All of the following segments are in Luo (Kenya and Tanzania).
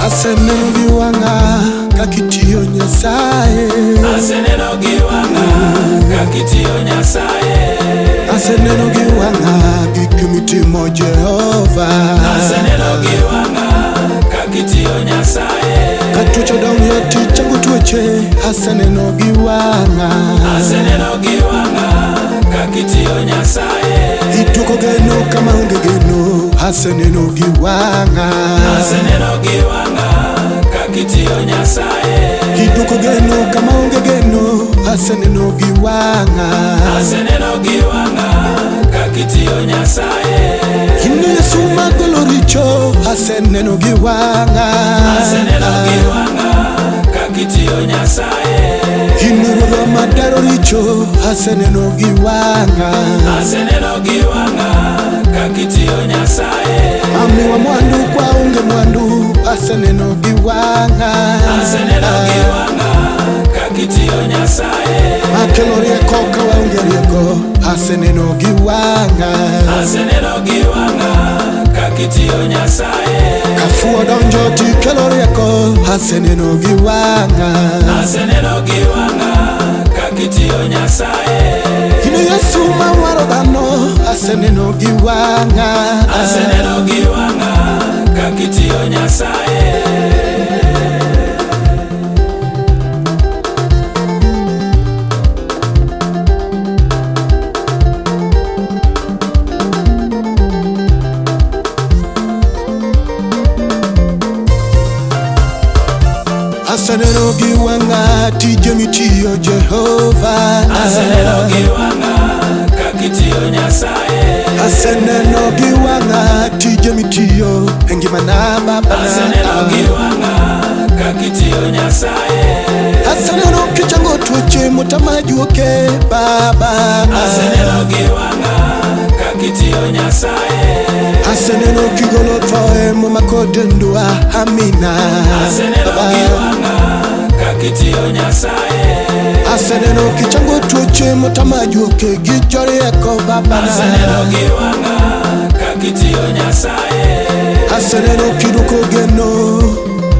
Aseneno gi wang'a kaka itiyo Nyasaye. Aseneno gi wang'a kaka itiyo Nyasaye. Aseneno gi wang'a gik mitimo Jehova. Aseneno gi wang'a kaka itiyo Nyasaye. Ka tuoche odonjo tichango tuoche. Aseneno gi wang'a. Aseneno gi wang'a kaka itiyo Nyasaye. Ituko geno kama onge geno. Aseneno gi wang'a. Aseneno gi wang'a kaka itiyo Nyasaye. Iduoko geno kama onge geno. Aseneno gi wang'a. Aseneno gi wang'a kaka itiyo Nyasaye. In Yesu magolo richo. Aseneno gi wang'a. Aseneno gi wang'a kaka itiyo Nyasaye. In ruodhwa madaro richo. Aseneno gi wang'a. Aseneno gi wang'a kaka itiyo Nyasaye. Amiwa mwandu kwa onge mwandu. Aseneno gi wang'a. Aseneno gi wang'a kaka itiyo Nyasaye. Akelo rieko ka waonge rieko. Aseneno gi wang'a. Aseneno gi wang'a kaka itiyo Nyasaye. Kafuo donjo tikelo rieko. Aseneno gi wang'a. Aseneno gi wang'a kaka itiyo Nyasaye. In Yesu mawaro dhano. Aseneno gi wang'a. Aseneno gi wang'a kaka itiyo Nyasaye. Aseneno gi wang'a tije mitiyo Jehova. Aseneno gi wang'a kaka itiyo Nyasaye. Aseneno gi wang'a tije mitiyo e ngimana babana. Aseneno gi wang'a kaka itiyo Nyasaye. Aseneno kichango tuoche motama juoke baba. Aseneno gi wang'a kaka itiyo Nyasaye. Aseneno kigolo thoe momako dendwa amina. Aseneno gi wang'a kaka itiyo Nyasaye. Aseneno kichango tuoche motama juoke gi jorieko babana. Aseneno gi wang'a kaka itiyo Nyasaye. Aseneno kiduoko geno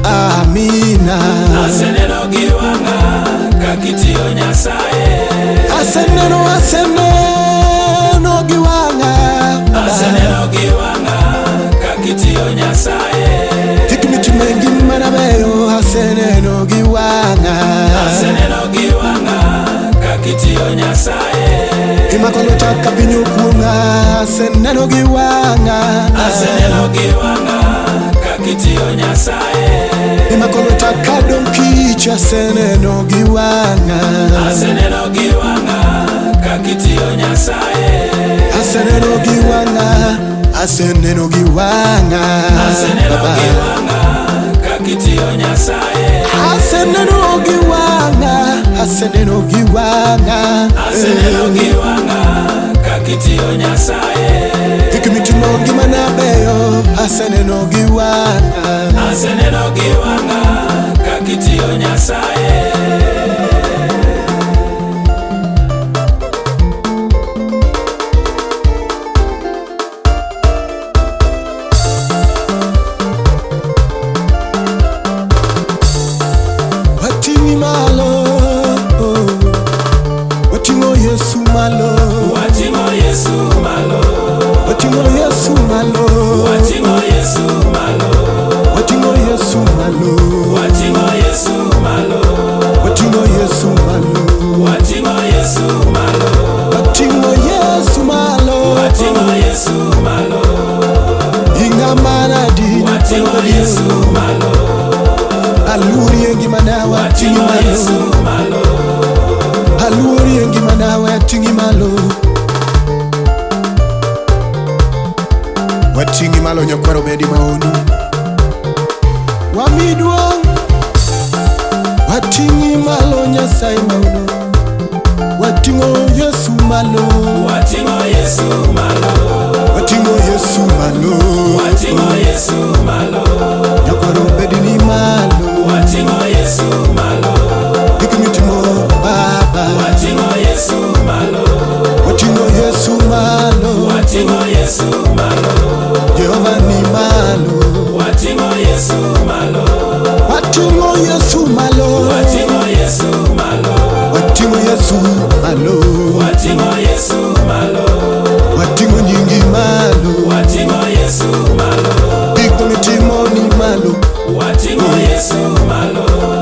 amina. Aseneno gi wang'a kaka itiyo Nyasaye. Aseneno aseneno gi wang'a. Aseneno gi wang'a kaka itiyo Nyasaye. Gik mitimo e ngimana beyo aseneno gi wang'a. Aseneno gi wang'a kaka itiyo Nyasaye. Imako lweta ka piny okuong'a aseneno gi wang'a. Aseneno gi wang'a kaka itiyo Nyasaye. Imako lweta kadong' kich aseneno gi wang'a. Aseneno gi wang'a kaka itiyo Nyasaye. Aseneno gi wang'a, aseneno gi wang'a. Aseneno Baba. gi wang'a kaka itiyo Nyasaye. Aseneno gi wang'a, aseneno gi wang'a. Aseneno gi wang'a kaka itiyo Nyasaye. Gik mitimo ngimana beyo aseneno gi wang'a. Aseneno gi wang'a kaka itiyo Nyasaye. Wating'i malo, wating'o Yesu malo, Wating'o Yesu malo. wating'o Yesu malo, Wating'o Yesu malo. wating'o Yesu malo, Wating'o Yesu malo. wating'o Yesu malo, Wating'o Yesu malo. wating'o Yesu malo, Wating'o Yesu malo. ing'amanadi Wating'o Yesu malo. aluori e ngimana wating'i Wating'o malo, Yesu malo. aluori e ngimana wating'i malo, wating'i malo nyakwaro bedi maonu wami duong' wating'i malo Nyasaye maono wating'o Yesu malo, Wating'o Yesu malo. wating'o Yesu malo, Wating'o Yesu malo. nyakwaro bedi ni malo, Wating'o Yesu malo. gik mitimo Baba, Wating'o Yesu malo. wating'o Yesu malo, Wating'o Yesu malo. Jehova ni malo, Wating'o Yesu malo. Yesu malo. Wating'o Yesu malo. Wating'o nyingi malo. Wating'o Yesu malo. Gik mitimo ni malo. Wating'o Yesu malo.